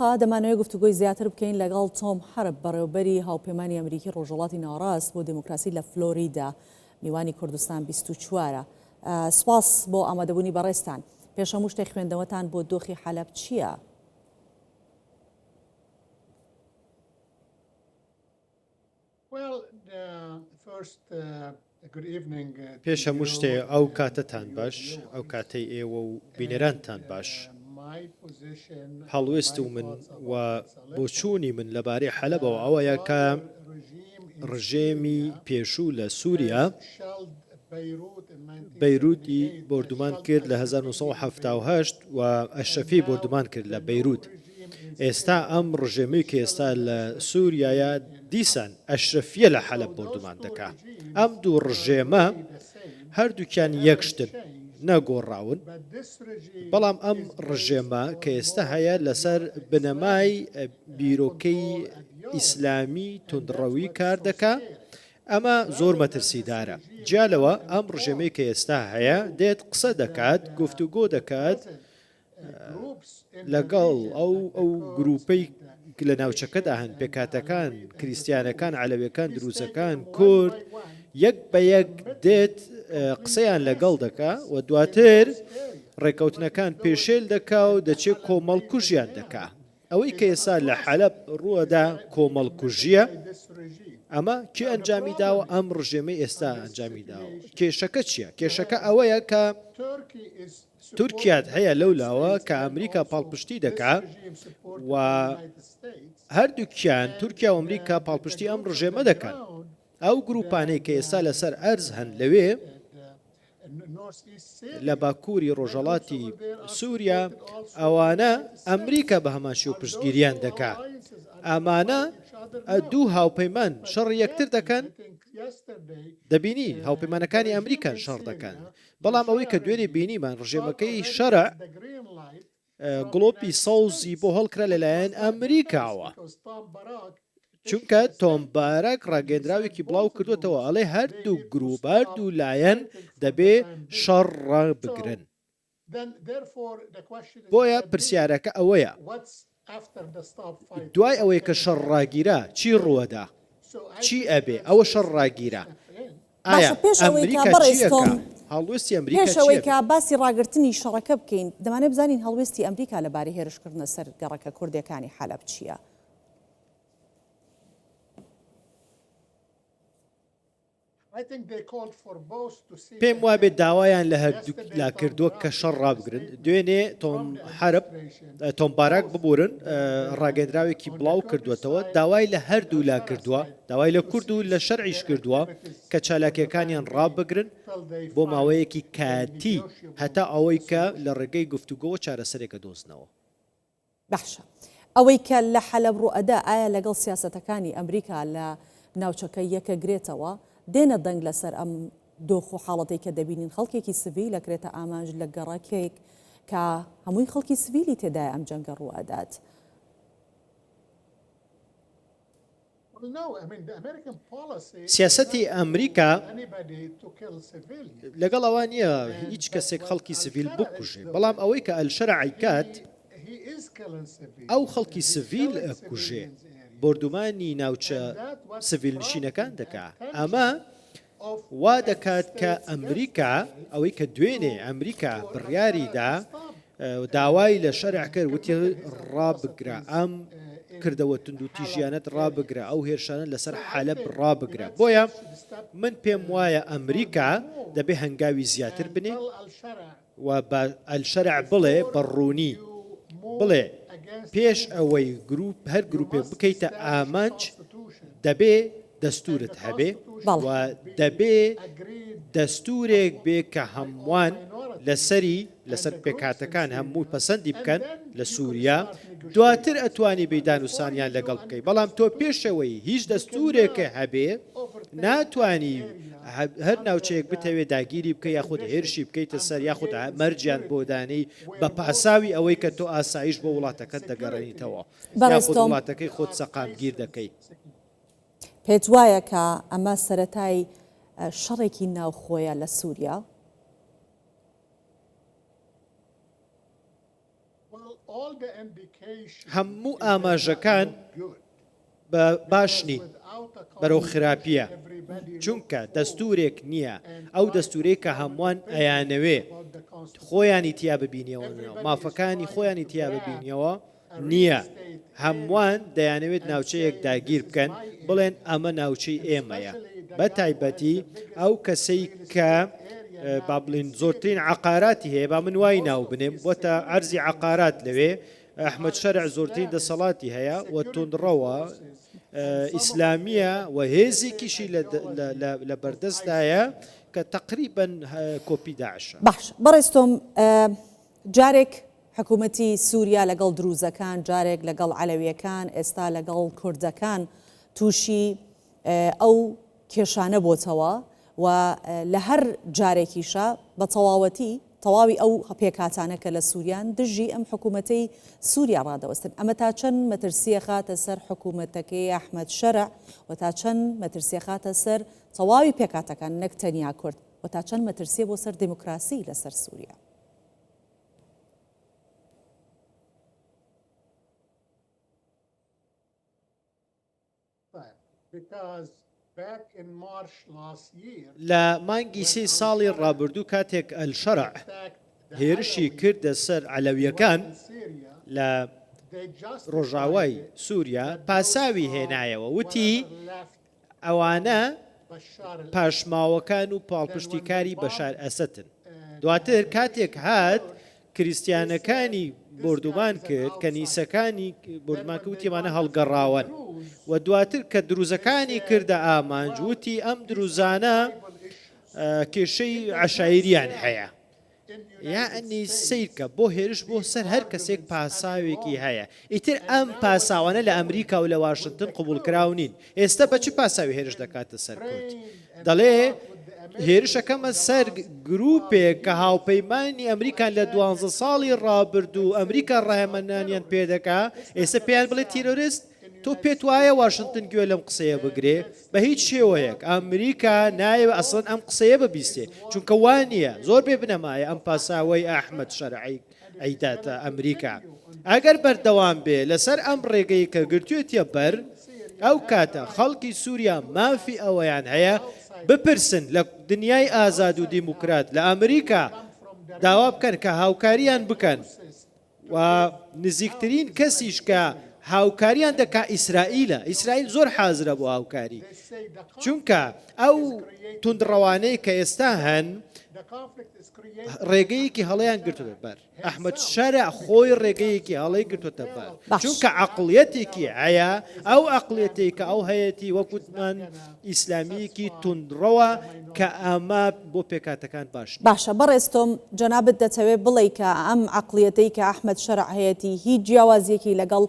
دۆخە دەمانەوێت گفتوگۆی زیاتر بکەین لەگەڵ تۆم حەرب بەڕێوبەری هاوپەیمانی ئەمریکی ڕۆژهەڵاتی ناوەڕاست بۆ دێموکراسی لە فلۆریدا میوانی کوردستان 24ە. سوپاس بۆ ئامادەبوونی بەڕێزتان. پێش هەموو شتێک خوێندنەوەتان بۆ دۆخی حەلەب چییە؟ پێش هەموو شتێ ئەو کاتەتان باش، ئەو کاتەی ئێوە و بینەرانتان باش. هەڵوێست و من و بۆچوونی من لەبارەی حەلەبەوە ئەوەیە کە ڕژێمی پێشوو لە سووریا بەیروتی بۆردومان کرد لە 1970 و ئەشرەفی بۆردومان کرد لە بەیروت. ئێستا ئەم ڕژێمەی کە ئێستا لە سووریایە دیسان ئەشرەفیە لە حەلەب بۆردومان دەکا. ئەم دوو ڕژێمە هەردووکیان یەک شتن، نەگۆڕاون، بەڵام ئەم ڕژێمە کە ئێستا هەیە لەسەر بنەمای بیرۆکەی ئیسلامی توندڕەوی کار دەکا، ئەمە زۆر مەترسیدارە. جیا لەوە ئەم ڕژێمەی کە ئێستا هەیە دێت قسە دەکات، گفتوگۆ دەکات، لەگەڵ ئەو ئەو گروپەی لە ناوچەکەدا هەن، پێکهاتەکان، کریستیانەکان، عەلەویەکان، دروزەکان، کورد، یەک بە یەک دێت قسەیان لەگەڵ دەکا و دواتر ڕێکەوتنەکان پێشێل دەکا و دەچێت کۆمەڵکوژیان دەکا. ئەوەی کە ئێستا لە حەلەب ڕووەدا کۆمەڵکوژییە، ئەمە کێ ئەنجامی داوە؟ ئەم ڕژێمەی ئێستا ئەنجامی داوە. کێشەکە چییە؟ کێشەکە ئەوەیە کە تورکیات هەیە لەو لاوە کە ئەمریکا پاڵپشتی دەکا و هەردووکیان تورکیا و ئەمریکا پاڵپشتی ئەم ڕژێمە دەکەن. ئەو گروپانەی کە ئێستا لەسەر ئەرز هەن لەوێ لە باکووری ڕۆژهەڵاتی سووریا ئەوانە ئەمریکا بە هەمان شێوە پشتگیریان دەکا. ئەمانە دوو هاوپەیمان شەڕی یەکتر دەکەن، دەبینی هاوپەیمانەکانی ئەمریکان شەڕ دەکەن. بەڵام ئەوەی کە دوێنێ بینیمان ڕژێمەکەی شەرع گڵۆپی سەوزی بۆ هەڵکرا لەلایەن ئەمریکاوە. چونکە تۆم باراک ڕاگەیەندراوێکی بڵاو کردوێتەوە ئەڵێ هەردوو گروپ هەردوو لایەن دەبێ شەڕ ڕابگرن. بۆیە پرسیارەکە ئەوەیە دوای ئەوەی کە شەڕ ڕاگیرا چی ڕووەدا؟ چی ئەبێ؟ ئەوە شەڕ ڕاگیرا ئایا باشە پێش ئەوەی کە ئەمریکا بەڕێز چی تۆم ئەکا؟ هەڵوێستی ئەمریکا پێش چی ئەوەی ئەبێ؟ کە باسی ڕاگرتنی شەڕەکە بکەین دەمانەوێت بزانین هەڵوێستی ئەمریکا لەبارەی هێرشکردنە سەر گەڕەکە کوردێکانی حەلەب چییە؟ پێم وابێ داوایان لە هەردوولا کردووە کە شەڕ ڕابگرن. دوێنێ تۆم حەرب، تۆم باراک ببورن، ڕاگەندراوێکی بڵاو کردووەتەوە، داوای لە هەردوولا کردووە، داوای لە کورد و لە شەرعیش کردووە کە چالاکییەکانیان ڕابگرن بۆ ماوەیەکی کاتی هەتا ئەوەی کە لە ڕێگەی گفتوگۆوە چارەسەرێک ئەدۆزنەوە. باشە ئەوەی کە لە حەلەب ڕووئەدا ئایا لەگەڵ سیاسەتەکانی ئەمریکا لە ناوچەکە یەکەگرێتەوە؟ دێنە دەنگ لەسەر ئەم دۆخ و حاڵەتەی کە دەبینین خەڵکێکی سڤیل ئەکرێتە ئامانج لە گەڕەکێک کە هەمووی خەڵکی سڤیلی تێدایە ئەم جەنگە ڕووئەدات؟ سیاسەتی ئەمریکا لەگەڵ ئەوە نییە هیچ کەسێک خەڵکی سڤیل بکوژێ، بەڵام ئەوەی کە ئەلشەرع ئەیکات ئەو خەڵکی سڤیل ئەکوژێ، بۆردومانی ناوچە سڤیلنشینەکان دەکا، ئەمە وا دەکات کە ئەمریکا، ئەوەی کە دوێنێ ئەمریکا بڕیاری دا، داوای لە شەرع کرد، وتی ڕابگرە ئەم کردەوە توندوتیژیانەت ڕابگرە، ئەو هێرشانە لەسەر حەلەب ڕابگرە. بۆیە من پێم وایە ئەمریکا دەبێ هەنگاوی زیاتر بنێ و بە ئەلشەرع بڵێ بە ڕوونی بڵێ پێش ئەوەی گروپ هەر گروپێک بکەیتە ئامانج دەبێ دەستورت هەبێ و دەبێ دەستورێک بێ کە هەمووان لەسەری لەسەر پێکهاتەکان هەمووی پەسەندی بکەن لە سووریا دواتر ئەتوانی بێی دانوسانیان لەگەڵ بکەی بەڵام تۆ پێشەوەی هیچ دەستورێکە هەبێ ناتوانی هەر ناوچەیەک بتەوێ داگیری بکەی یاخود هێرشی بکەیتە سەر یاخود مەرجیان بۆ دانێی بە پاساوی ئەوەی کە تۆ ئاسایش بۆ وڵاتەکەت دەگەڕێنیتەوە بەڕێز یاخود تۆم وڵاتەکەی خۆت سەقامگیر دەکەی. پێت وایە کە ئەمە سەرەتای شەڕێکی ناوخۆیە لە سووریا؟ هەموو ئاماژەکان بە باش نین، بەرەو خراپییە، چونکە دەستوورێک نییە، ئەو دەستوورەی کە هەمووان ئەیانەوێ خۆیانی تیا ببینیەوە، مافەکانی خۆیانی تیا ببینیەوە نییە، هەمووان دەیانەوێت ناوچەیەک داگیر بکەن، بڵێن ئەمە ناوچەی ئێمەیە، بە تایبەتی ئەو کەسەی کە با بڵێین زۆرترین عەقاراتی هەیە، با من وای ناو بنێم، بۆتە عەرزی عەقارات لەوێ، ئەحمەد شەرع زۆرترین دەسەڵاتی هەیە و توندڕەوە ئیسلامییە و هێزێکیشی لە بەردەستدایە کە تەقریبەن کۆپی داعشە. باش بەڕێز تۆم جارێک حکوومەتی سووریا لەگەڵ دروزەکان، جارێک لەگەڵ عەلەویەکان، ئێستا لەگەڵ کوردەکان تووشی ئەو کێشانە بۆتەوە و لە هەر جارێکیشا بە تەواوەتی تەواوی ئەو پێکهاتانە کە لە سووریان دژی ئەم حکوومەتەی سووریا ڕادەوەستن. ئەمە تا چەند مەترسی ئەخاتە سەر حکوومەتەکەی ئەحمەد شەرع و تا چەند مەترسی ئەخاتە سەر تەواوی پێکهاتەکان نەک تەنیا کورد و تا چەند مەترسیە بۆ سەر دێموکراسی لەسەر سووریا؟ لە مانگی سێی ساڵی ڕابردوو کاتێک ئەلشەرع هێرشی کردە سەر عەلەوییەکان لە ڕۆژاوای سووریا، پاساوی هێنایەوە وتی ئەوانە پاشماوەکان و پاڵپشتیکاری بەشار ئەسەدن. دواتر کاتێک هات کریستیانەکانی بۆردومان کرد، کەنیسەکانی بۆردومان کرد، وتی ئەمانە هەڵگەڕاوەن و دواتر کە دروزەکانی کردە ئامانج وتی ئەم دروزانە کێشەی عەشایریان هەیە. یەعنی سەیرکە بۆ هێرش بۆ سەر هەر کەسێک پاساوێکی هەیە ئیتر ئەم پاساوانە لە ئەمریکا و لە واشنتن قبوڵکراو نین ئێستا بە چ پاساوی هێرش دەکاتە سەر کورد دەڵێ هێرشەکەمە سەر گروپێک کە هاوپەیمانی ئەمریکان لە دوانزە ساڵی ڕابردوو ئەمریکا ڕاهێمەنانیان پێدەکا ئێستا پێیان بڵێ تیرۆریست تۆ پێت وایە واشنتن گوێ لەم قسەیە بگرێ؟ بە هیچ شێوەیەک ئەمریکا نایەوێ ئەسڵەن ئەم قسەیە ببیستێ چونکە وا نییە زۆر بێ بنەمایە ئەم پاساوەی ئەحمەد شەرعی ئەیداتە ئەمریکا ئەگەر بەردەوام بێ لەسەر ئەم ڕێگەی کە گرتوێتیە بەر ئەو کاتە خەڵکی سووریا مافی ئەوەیان هەیە بپرسن لە دنیای ئازاد و دیموکرات لە ئەمریکا داوا بکەن کە هاوکاریان بکەن و نزیکترین کەسیش کە هاوکاریان دەکا ئیسرائیلە، ئیسرائیل زۆر حازرە بۆ هاوکاری، چونکە ئەو توندڕەوانەی کە ئێستا هەن ڕێگەیەکی هەڵەیان گرتووەتە بەر، ئەحمەد شەرع خۆی ڕێگەیەکی هەڵەی گرتووەتە بەر، چونکە عەقڵیەتێکی هەیە، ئەو عەقڵیەتەی کە ئەو هەیەتی وەک وتمان ئیسلامییەکی توندڕەوە کە ئەمە بۆ پێکهاتەکان باش نییە. باشە بەڕێز تۆم جەنابت دەتەوێ بڵێی کە ئەم عەقڵیەتەی کە ئەحمەد شەرع هەیەتی هیچ جیاوازیەکی لەگەڵ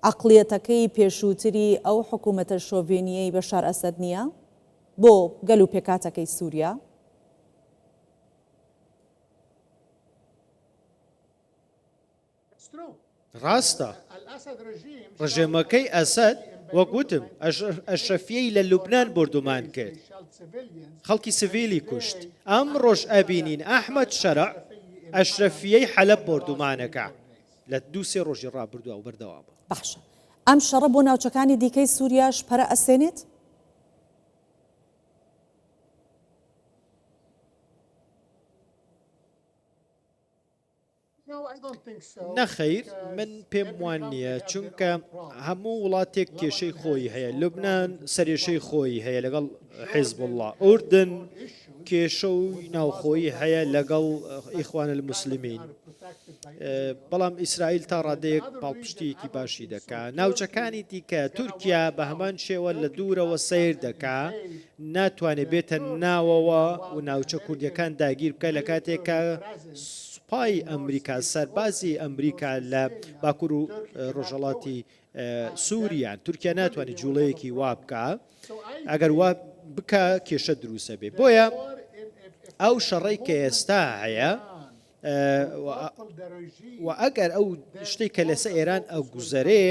عەقڵیەتەکەی پێشووتری ئەو حکوومەتە شۆڤێنیەی بەشار ئەسەد نییە بۆ گەل و پێکهاتەکەی سووریا؟ ڕاستە ڕژێمەکەی ئەسەد وەک وتم ئەشرەفیەی لە لوبنان بۆردومان کرد خەڵکی سڤیلی کوشت ئەمڕۆش ئەبینین ئەحمەد شەرع ئەشرەفیەی حەلەب بۆردومانەکە لە دوو سێ ڕۆژی ڕابردووە و بەردەوامە. باشە ئەم شەڕە بۆ ناوچەکانی دیکەی سوریاش پەرە ئەسێنێت؟ نەخەیر من پێم وان نییە چونکە هەموو وڵاتێک کێشەی خۆی هەیە لوبناان سەرێشەی خۆی هەیە لەگەڵ حیزبوڵڵا ئوردن کێشە و ناوخۆیی هەیە لەگەڵ ئیخوان المسلمین بەڵام ئیسرائیل تا ڕادەیەک پاڵپشتیەکی باشی دەکا ناوچەکانی دیکە تورکیا بە هەمان شێوە لە دوورەوە سیر دەکا ناتوانێت بێتە ناوەوە و ناوچە کوردیەکان داگیر بکە لە کاتێک کە سوپای ئەمریکا سەربازی ئەمریکا لە باکوور و ڕۆژهەڵاتی سووریان تورکیا ناتوانێت جوڵەیەکی وا بکە ئەگەر وا بکە کێشە دروستە بێ بۆیە ئەو شەڕەی کە ئێستا هەیە و ئەگەر ئەو شتێک کە لەسە ئێران ئەگوزەرێ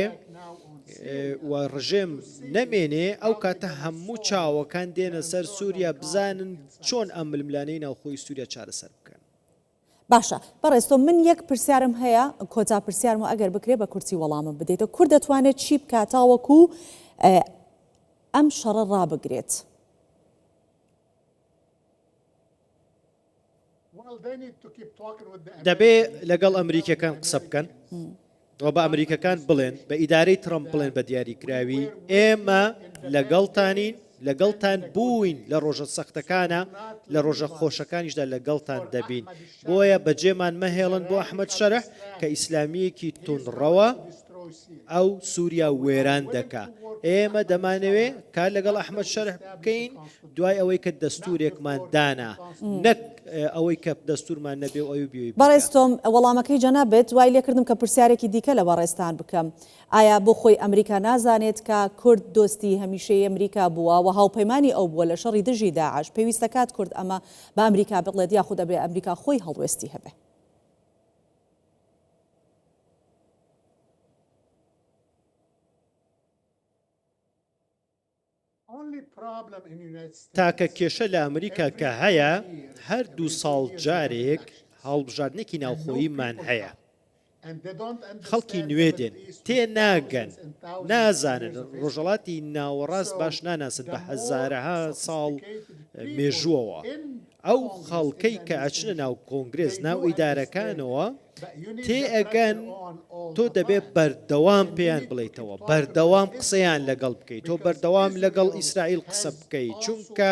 و ڕژێم نەمێنێ ئەو کاتە هەموو چاوەکان دێنە سەر سووریا بزانن چۆن ئەم ململانێی ناوخۆی سووریا چارەسەر بکەن. باشە بەڕێز تۆ من یەک پرسیارم هەیە کۆتا پرسیارم و ئەگەر بکرێ بە کورتی وەڵامم بدەیتەوە کورد دەتوانێت چی بکات تاوەکو ئەم شەڕە ڕابگرێت؟ دەبێ لەگەڵ ئەمریکیەکان قسە بکەن و بە ئەمریکەکان بڵێن بە ئیدارەی ترەمپ بڵێن بە دیاریکراوی ئێمە لەگەڵتانین لەگەڵتان بووین لە ڕۆژە سەختەکانە لە ڕۆژە خۆشەکانیشدا لەگەڵتان دەبین بۆیە بەجێمان مەهێڵن بۆ ئەحمەد شەرح کە ئیسلامییەکی توندڕەوە ئەو سووریا وێران دەکا ئێمە دەمانەوێ کار لەگەڵ ئەحمەد شەرح بکەین دوای ئەوەی کە دەستورێکمان دانا نەک ئەوەی کە دەستورمان نەبێ و ئەوی بیەوێ بیکا. بەڕێز تۆم، وەڵامەکەی جەنابت وای لێکردم کە پرسیارێکی دیکە لە بەڕێزتان بکەم. ئایا بۆ خۆی ئەمریکا نازانێت کە کورد دۆستی هەمیشەیی ئەمریکا بووە و هاوپەیمانی ئەو بووە لە شەڕی دژی داعش، پێویستەکات کورد ئەمە بە ئەمریکا بڵێت یاخود ئەبێ ئەمریکا خۆی هەڵوێستی هەبێ؟ تاکە کێشە لە ئەمریکا کە هەیە هەر دوو ساڵ جارێک هەڵبژاردنێکی ناوخۆییمان هەیە. خەڵکی نوێ دێن تێناگەن، نازانن ڕۆژهەڵاتی ناوەڕاست باش ناناسن بە هەزارەها ساڵ مێژووەوە. ئەو خەڵکەی کە ئەچنە ناو کۆنگرێس، ناو ئیدارەکانەوە، تێئەگەن تۆ دەبێ بەردەوام پێیان بڵێیتەوە، بەردەوام قسەیان لەگەڵ بکەی، تۆ بەردەوام لەگەڵ ئیسرائیل قسە بکەی، چونکە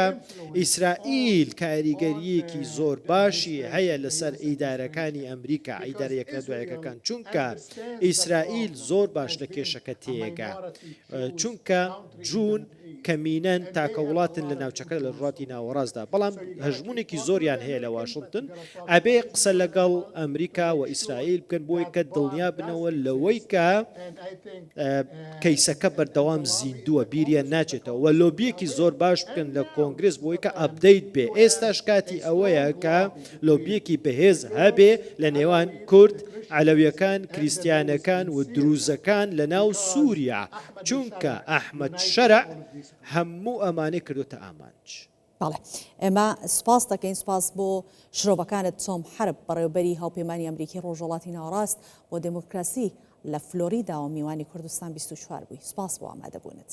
ئیسرائیل کاریگەرییەکی زۆر باشی هەیە لەسەر ئیدارەکانی ئەمریکا، ئیدارە یەک لە دوا یەکەکان، چونکە ئیسرائیل زۆر باش لە کێشەکە تێئەگا، چونکە جوون کەمینەن تاکە وڵاتن لە ناوچەکە لە ڕۆژهەڵاتی ناوەڕاستدا، بەڵام هەژموونێکی زۆریان هەیە لە واشنتن، ئەبێ قسە لەگەڵ ئەمریکا و ئیسرائیل بکەن بۆی کە دڵنیا بنەوە لەوەی کە کەیسەکە بەردەوام زیندووە بیریان ناچێتەوە و لۆبیەکی زۆر باش بکەن لە کۆنگرس بۆی کە update بێ ئێستاش کاتی ئەوەیە کە لۆبیەکی بەهێز هەبێ لە نێوان کورد، عەلەویەکان، کریستیانەکان و دروزەکان لە ناو سوریا چونکە ئەحمەد شەرع هەموو ئەمانەی کردۆتە ئامانج. بەڵێ ئێمە سوپاست دەکەین، سوپاس بۆ شرۆڤەکانت تۆم حەرب، بەڕێوەبەری هاوپەیمانی ئەمریکی ڕۆژهەڵاتی ناوەڕاست بۆ دێموکراسی لە فلۆریداوە میوانی کوردستان 24 بووی. سوپاس بۆ ئامادەبوونت.